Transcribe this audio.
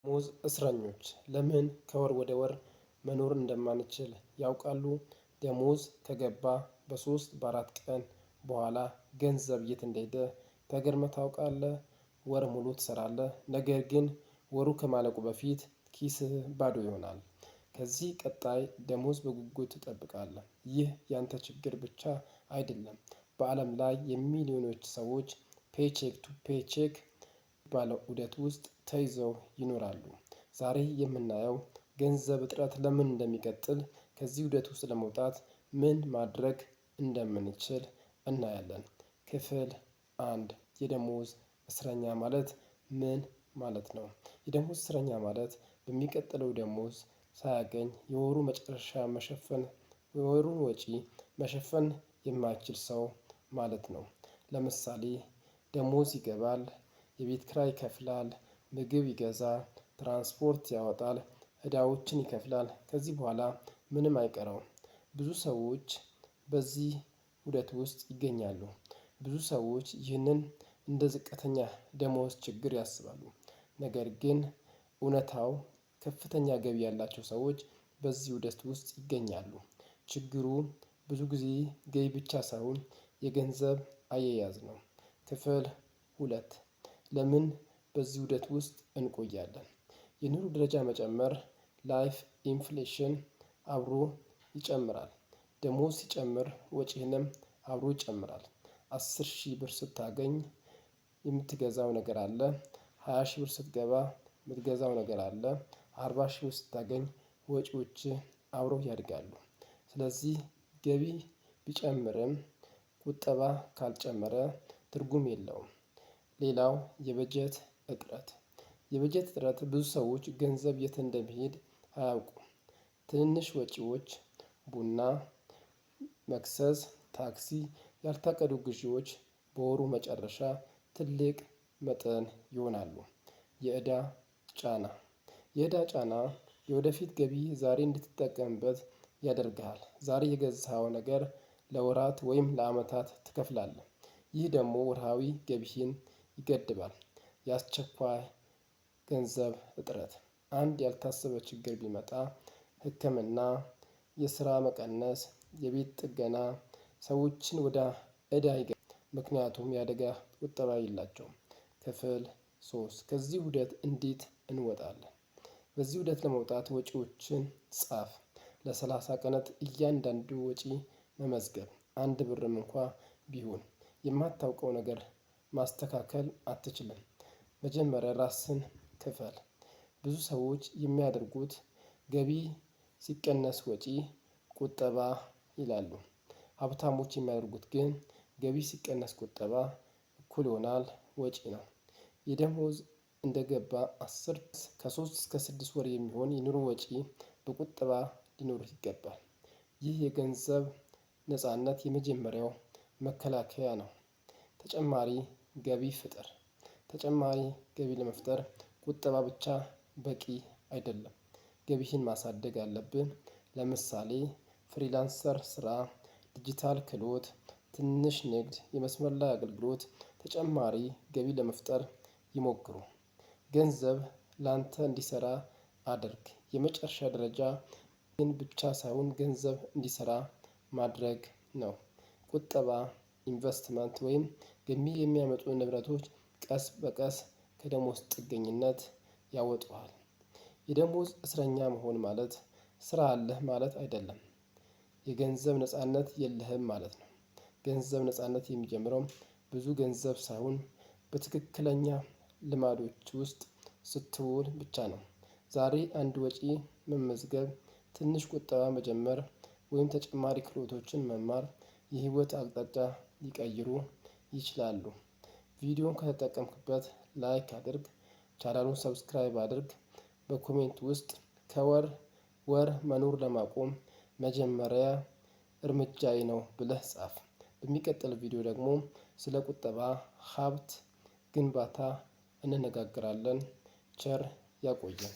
የደሞዝ እስረኞች ለምን ከወር ወደ ወር መኖር እንደማንችል ያውቃሉ? ደሞዝ ከገባ በ3 በ4 ቀን በኋላ ገንዘብ የት እንደሄደ ተገርመህ ታውቃለህ? ወር ሙሉ ትሰራለህ፣ ነገር ግን ወሩ ከማለቁ በፊት ኪስህ ባዶ ይሆናል። ከዚህ ቀጣይ ደሞዝ በጉጉት ትጠብቃለህ። ይህ ያንተ ችግር ብቻ አይደለም። በዓለም ላይ የሚሊዮኖች ሰዎች paycheck to paycheck ባለው ዑደት ውስጥ ተይዘው ይኖራሉ። ዛሬ የምናየው ገንዘብ እጥረት ለምን እንደሚቀጥል፣ ከዚህ ዑደት ውስጥ ለመውጣት ምን ማድረግ እንደምንችል እናያለን። ክፍል 1፣ የደሞዝ እስረኛ ማለት ምን ማለት ነው? የደሞዝ እስረኛ ማለት በሚቀጥለው ደሞዝ ሳያገኝ የወሩ መጨረሻ መሸፈን የወሩን ወጪ መሸፈን የማይችል ሰው ማለት ነው። ለምሳሌ ደሞዝ ይገባል፣ የቤት ኪራይ ይከፍላል፣ ምግብ ይገዛል፣ ትራንስፖርት ያወጣል፣ እዳዎችን ይከፍላል። ከዚህ በኋላ ምንም አይቀረውም። ብዙ ሰዎች በዚህ ዑደት ውስጥ ይገኛሉ። ብዙ ሰዎች ይህንን እንደ ዝቅተኛ ደሞዝ ችግር ያስባሉ። ነገር ግን እውነታው ከፍተኛ ገቢ ያላቸው ሰዎች በዚህ ዑደት ውስጥ ይገኛሉ። ችግሩ ብዙ ጊዜ ገቢ ብቻ ሳይሆን የገንዘብ አያያዝ ነው። ክፍል 2፣ ለምን በዚህ ዑደት ውስጥ እንቆያለን? የኑሮ ደረጃ መጨመር life inflation አብሮ ይጨምራል። ደሞዝ ሲጨምር ወጪህንም አብሮ ይጨምራል። 10,000 ብር ስታገኝ የምትገዛው ነገር አለ። 20,000 ብር ስትገባ የምትገዛው ነገር አለ። 40,000 ብር ስታገኝ ወጪዎች አብረው ያድጋሉ። ስለዚህ ገቢ ቢጨምርም ቁጠባ ካልጨመረ ትርጉም የለውም። ሌላው የበጀት እጥረት። የበጀት እጥረት ብዙ ሰዎች ገንዘብ የት እንደሚሄድ አያውቁም። ትንንሽ ወጪዎች ቡና፣ መክሰስ፣ ታክሲ፣ ያልታቀዱ ግዢዎች በወሩ መጨረሻ ትልቅ መጠን ይሆናሉ። የእዳ ጫና። የእዳ ጫና የወደፊት ገቢ ዛሬ እንድትጠቀምበት ያደርግሃል። ዛሬ የገዛኸው ነገር ለወራት ወይም ለአመታት ትከፍላለህ። ይህ ደግሞ ወርሃዊ ገቢህን ይገድባል። የአስቸኳይ ገንዘብ እጥረት። አንድ ያልታሰበ ችግር ቢመጣ ሕክምና፣ የስራ መቀነስ፣ የቤት ጥገና ሰዎችን ወደ እዳ ይገ ምክንያቱም የአደጋ ቁጠባ የላቸውም። ክፍል 3፣ ከዚህ ዑደት እንዴት እንወጣለን? በዚህ ዑደት ለመውጣት ወጪዎችን ጻፍ። ለ30 ቀናት እያንዳንዱ ወጪ መመዝገብ፣ አንድ ብርም እንኳ ቢሆን የማታውቀው ነገር ማስተካከል አትችልም። መጀመሪያ ራስን ክፈል። ብዙ ሰዎች የሚያደርጉት ገቢ ሲቀነስ ወጪ ቁጠባ ይላሉ። ሀብታሞች የሚያደርጉት ግን ገቢ ሲቀነስ ቁጠባ እኩል ይሆናል ወጪ ነው። የደሞዝ እንደገባ 10 ከ3 እስከ 6 ወር የሚሆን የኑሮ ወጪ በቁጠባ ሊኖርህ ይገባል። ይህ የገንዘብ ነጻነት የመጀመሪያው መከላከያ ነው። ተጨማሪ ገቢ ፍጠር። ተጨማሪ ገቢ ለመፍጠር ቁጠባ ብቻ በቂ አይደለም። ገቢህን ማሳደግ አለብህ። ለምሳሌ freelancer ስራ፣ ዲጂታል ክህሎት፣ ትንሽ ንግድ፣ የመስመር ላይ አገልግሎት ተጨማሪ ገቢ ለመፍጠር ይሞክሩ። ገንዘብ ላንተ እንዲሰራ አድርግ። የመጨረሻ ደረጃ ግን ብቻ ሳይሆን ገንዘብ እንዲሰራ ማድረግ ነው። ቁጠባ፣ ኢንቨስትመንት ወይም ገቢ የሚያመጡ ንብረቶች ቀስ በቀስ ከደሞዝ ጥገኝነት ያወጡሃል። የደሞዝ እስረኛ መሆን ማለት ስራ አለህ ማለት አይደለም። የገንዘብ ነጻነት የለህም ማለት ነው። ገንዘብ ነጻነት የሚጀምረው ብዙ ገንዘብ ሳይሆን በትክክለኛ ልማዶች ውስጥ ስትውል ብቻ ነው። ዛሬ አንድ ወጪ መመዝገብ፣ ትንሽ ቁጠባ መጀመር ወይም ተጨማሪ ክህሎቶችን መማር የህይወት አቅጣጫ ሊቀይሩ ይችላሉ። ቪዲዮን ከተጠቀምክበት like አድርግ፣ ቻናሉን subscribe አድርግ። በ comment ውስጥ ከወር ወር መኖር ለማቆም መጀመሪያ እርምጃዬ ነው ብለህ ጻፍ። በሚቀጥል ቪዲዮ ደግሞ ስለ ቁጠባ ሀብት ግንባታ እንነጋገራለን። ቸር ያቆየን።